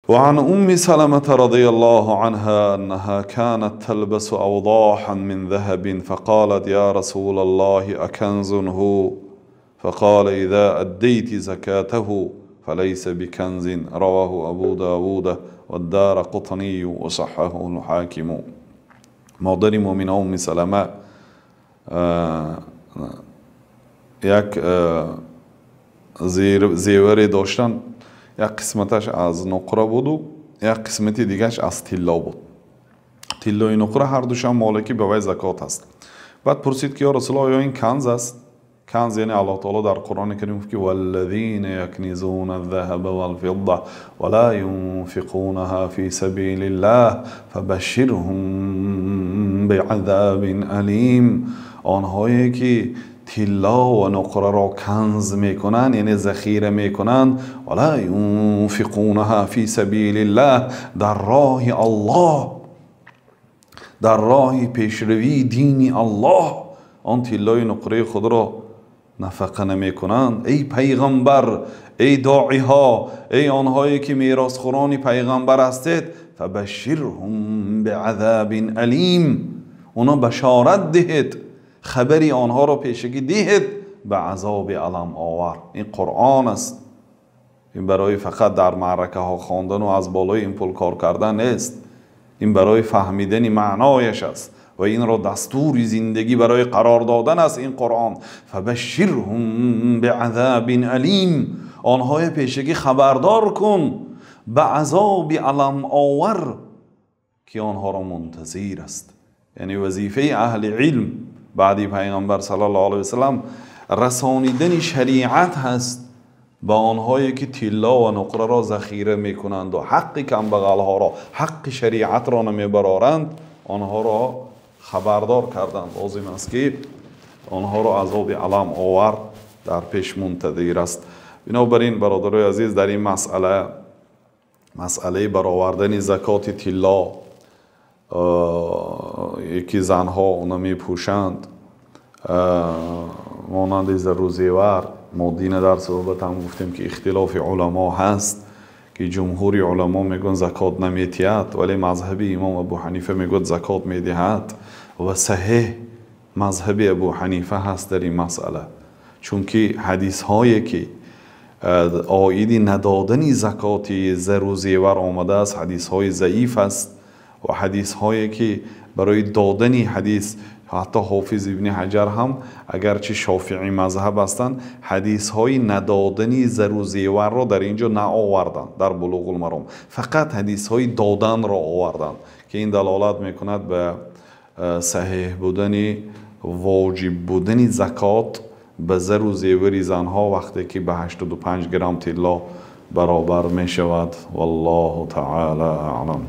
وعن أم سلمة رضي الله عنها أنها كانت تلبس أوضاحا من ذهب فقالت يا رسول الله أكنز هو؟ فقال إذا أديت زكاته فليس بكنز. رواه أبو داود والدارقطني وصححه الحاكم. مادر مؤمن أم سلمة як зеваре доштанд, як қисматаш аз нуқра буду як қисмати дигараш аз тилло буд. Тиллои нуқра ҳар душам моле ки ба вай закот аст. Баъд пурсид ки ё Расулуллоҳ, оё ин канз аст? Канз яъне Аллоҳ таоло дар Қуръони Карим гуфт ки валлазина якнизуна алзаҳаба валфидда ва ла юнфиқунаҳа фи сабилиллаҳ фабашширҳум биазабин алим. Онҳое ки тилло ва нуқраро канз мекунанд, яъне захира мекунанд, ва ла юнфиқунаҳа фи сабилиллаҳ, дар роҳи Аллоҳ, дар роҳи пешравии дини Аллоҳ он тиллои нуқраи худро нафақа намекунанд. Эй пайғамбар, эй доиҳо, эй онҳое ки меросхӯрони пайғамбар ҳастед, фабашширҳум биазабин алим, оно башорат диҳед, хабари онҳоро пешагӣ диҳед ба азоби аламовар. Ин Қуръон аст. Ин барои фақат дар маъракаҳо хондану аз болои ин пул кор кардан нест. Ин барои фаҳмидани маънояш аст ва инро дастури зиндагӣ барои қарор додан аст ин Қуръон. Фабашширҳум биазабин алим, онҳои пешагӣ хабардор кун ба азоби аламовар ки онҳоро мунтазир аст. Яъне вазифаи аҳли илм баъди пайғамбар саллаллоҳу алайҳи васаллам расонидани шариат ҳаст ба онҳое ки тилло ва нуқраро захира мекунанд ва ҳаққи камбағалҳоро, ҳаққи шариатро намебароранд, онҳоро хабардор карданд. Лозим аст ки онҳоро азоби аламовар дар пеш мунтазир аст. Бинобар ин бародарои азиз, дар ин масъала, масъалаи баровардани закоти тилло ки занҳо оно мепӯшанд, монанди зару зевар, мо дина дар суҳбат ҳам гуфтем ки ихтилофи уламо ҳаст, ки ҷумҳури уламо мегӯянд закот наметиҳад, вале мазҳаби имом Абу Ҳанифа мегӯяд закот медиҳад ва саҳеҳ мазҳаби Абу Ҳанифа ҳаст дар ин масъала, чунки ҳадисҳое ки оиди надодани закоти зару зевар омадааст, ҳадисҳои заиф аст ва ҳадисҳое ки барои додани ҳадис, ҳатто ҳофиз ибни Ҳаҷар ҳам агарчи шофиӣ мазҳаб ҳастанд, ҳадисҳои надодани зару зеварро дар ин ҷо наоварданд дар Булуғул Маром, фақат ҳадисҳои доданро оварданд, ки ин далолат мекунад ба саҳеҳ будани, воҷиб будани закот ба зару зевари занҳо вақте ки ба 85 грамм тилло баробар мешавад. Валлоҳу таъала аълам.